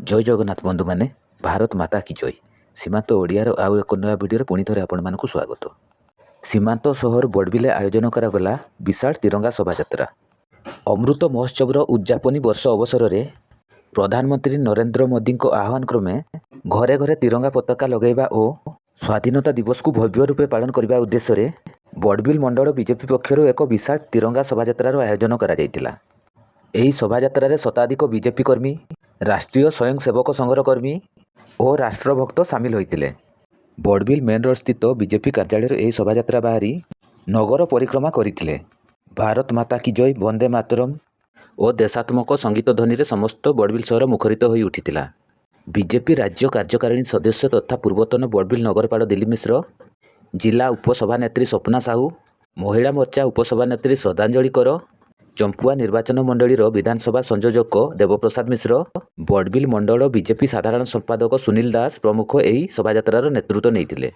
ଜୟ ଜଗନ୍ନାଥ ବନ୍ଧୁମାନେ, ଭାରତ ମାତା କି ଜୟ। ସୀମାନ୍ତ ଓଡ଼ିଆର ଆଉ ଏକ ନୂଆ ଭିଡ଼ିଓରେ ପୁଣି ଥରେ ଆପଣମାନଙ୍କୁ ସ୍ୱାଗତ। ସୀମାନ୍ତ ସହର ବଡ଼ବିଲେ ଆୟୋଜନ କରାଗଲା ବିଶାଳ ତିରଙ୍ଗା ଶୋଭାଯାତ୍ରା। ଅମୃତ ମହୋତ୍ସବର ଉଦଯାପନୀ ବର୍ଷ ଅବସରରେ ପ୍ରଧାନମନ୍ତ୍ରୀ ନରେନ୍ଦ୍ର ମୋଦିଙ୍କ ଆହ୍ୱାନ କ୍ରମେ ଘରେ ଘରେ ତିରଙ୍ଗା ପତାକା ଲଗାଇବା ଓ ସ୍ୱାଧୀନତା ଦିବସକୁ ଭବ୍ୟ ରୂପେ ପାଳନ କରିବା ଉଦ୍ଦେଶ୍ୟରେ ବଡ଼ବିଲ ମଣ୍ଡଳ ବିଜେପି ପକ୍ଷରୁ ଏକ ବିଶାଳ ତିରଙ୍ଗା ଶୋଭାଯାତ୍ରାର ଆୟୋଜନ କରାଯାଇଥିଲା। ଏହି ଶୋଭାଯାତ୍ରାରେ ଶତାଧିକ ବିଜେପି କର୍ମୀ, ରାଷ୍ଟ୍ରୀୟ ସ୍ୱୟଂ ସେବକ ସଂଘର କର୍ମୀ ଓ ରାଷ୍ଟ୍ରଭକ୍ତ ସାମିଲ ହୋଇଥିଲେ। ବଡ଼ବିଲ ମେନ୍ ରୋଡ୍ ସ୍ଥିତ ବିଜେପି କାର୍ଯ୍ୟାଳୟରୁ ଏହି ଶୋଭାଯାତ୍ରା ବାହାରି ନଗର ପରିକ୍ରମା କରିଥିଲେ। ଭାରତ ମାତା କି ଜୟ, ବନ୍ଦେ ମାତରମ୍ ଓ ଦେଶାତ୍ମକ ସଙ୍ଗୀତ ଧ୍ୱନିରେ ସମସ୍ତ ବଡ଼ବିଲ ସହର ମୁଖରିତ ହୋଇ ଉଠିଥିଲା। ବିଜେପି ରାଜ୍ୟ କାର୍ଯ୍ୟକାରିଣୀ ସଦସ୍ୟ ତଥା ପୂର୍ବତନ ବଡ଼ବିଲ ନଗରପାଳ ଦିଲ୍ଲୀପ ମିଶ୍ର, ଜିଲ୍ଲା ଉପସଭାନେତ୍ରୀ ସ୍ୱପ୍ନା ସାହୁ, ମହିଳା ମୋର୍ଚ୍ଚା ଉପସଭାନେତ୍ରୀ ଶ୍ରଦ୍ଧାଞ୍ଜଳି କର, ଚମ୍ପୁଆ ନିର୍ବାଚନ ମଣ୍ଡଳୀର ବିଧାନସଭା ସଂଯୋଜକ ଦେବପ୍ରସାଦ ମିଶ୍ର, ବଡ଼ବିଲ ମଣ୍ଡଳ ବିଜେପି ସାଧାରଣ ସମ୍ପାଦକ ସୁନୀଲ ଦାସ ପ୍ରମୁଖ ଏହି ଶୋଭାଯାତ୍ରାର ନେତୃତ୍ୱ ନେଇଥିଲେ।